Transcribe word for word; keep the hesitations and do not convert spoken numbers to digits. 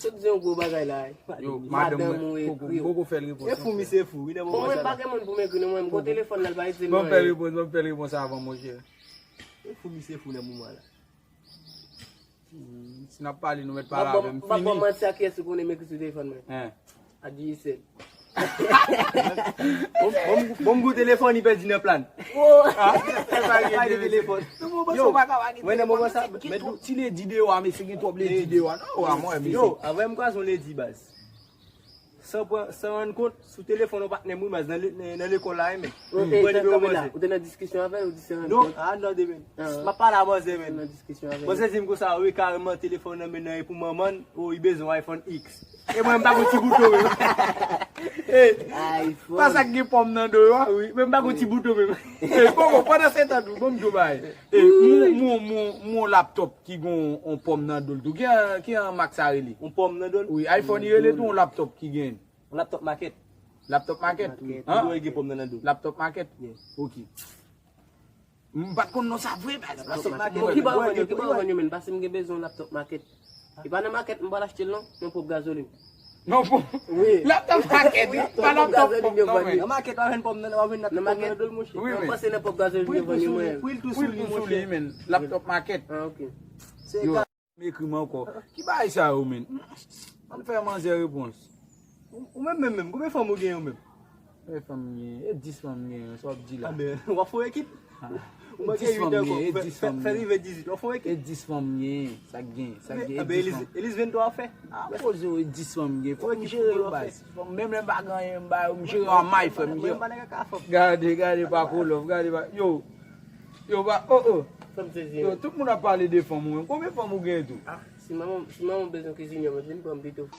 Yo di yon gwo bagay la. Yo, madanm mwen, koko, m poko fè l repons. E fou, misye fou. Wi, nan moman sa la. Bon, mwen pa gen moun pou m ekri non, mwen, m gon telefòn la, l pa itilize l. Ban m fè l repons, ban m fè l repons avan, monchè. E fou, misye fou nan moman la. Hmm, si n ap pale, nou mèt pale avè m. M ap ba w manti, a kiyès ou konnen m ekri sou telefòn mwen? Hein. A Digicel. Bon, bon, bon, gwo telefòn li pèdi nan plan. Ah, sa pa gen telefòn. Yo, mwen nan moman sa, mèt ti ledi deyò a, mesye gen twòp ledi deyò a. Non, wa, mwen, yo, avè m kwaze yon ledi, baz. San pran, san rann kont, sou telefòn yon patnè m wi, baz, nan le-, nan, nan lekòl la, wi, men. Ou te nan diskisyon avè l, ou di san rann kont? Non, ah, non, de men. M ap pale a manzè, men. Ou te nan diskisyon avè l. Manzè di m konsa, wi, kareman, telefòn nan men nan e pou manman l, o, li bezwen iPhone X. E mwen, m pa gon ti bouton, men. Eh, pa sa k gen pòm nan do yo a, wi, men m pa gon ti bouton, men. Eh, bon, bon, pandan se tan tou, bon, m di w bagay. Eh, mon, mon, mon, mon laptop ki gon on pòm nan do l tou. Ki an, ki an mak sa rele? On pòm nan do l? Wi, iPhone li rele tou, on laptop ki gen. On laptop market. Laptop market? Wi. Hein? Li gen pòm nan do l. Laptop market? Yeah. Ok. M pa t konn non sa vre, baz. Laptop market. Bon, ki ba w vann yo, ki ba w vann yo, men, paske m gen bezwen laptop market. E pa nan market m pral achte l non, nan pwòp gazolin. Non, bon. Wi. Laptop market, wi. Pa laptop pòp non, men. Nan market, w ap jwenn pòm nan, w ap jwenn laptop pòm nan do l, monchè. Wi, men. Mwen panse nan pòp gazolin yo vann yo, mwen. Prix l tou sou li, prix l tou sou li, men. Laptop market. Ah, ok. Se yo. M ekri m ankò. Ki bagay sa yo, men? Ann fè manzè repons. Ou, ou menm, menm, menm, konbyen fanm ou genyen ou menm? Konbyen fanm m genyen? E dis fanm m genyen, sa w ap di la? Ah, men, w ap fè yon ekip? Ou manke uit ankò. Fè, fè rive dizuit. W ap fè yon ekip? E dis fanm m genyen, sa k gen, sa k gen, e dis fanm. Elis venntwa w ap fè? Ah, poze w, e dis fanm m genyen. Fòk m jere yo, baz. Menm lè m pa gen anyen, m ba yo, m jere yo a may, frè m, m jere yo. Gade, gade, pa kolòf, gade, pa, yo. Yo, ba, oh, oh. Yo, tout moun ap pale de fanm ou menm. Konbyen fanm ou gen tou? Ah, si manman, si manman bezwen kizinyè, mwen vin pran m pito.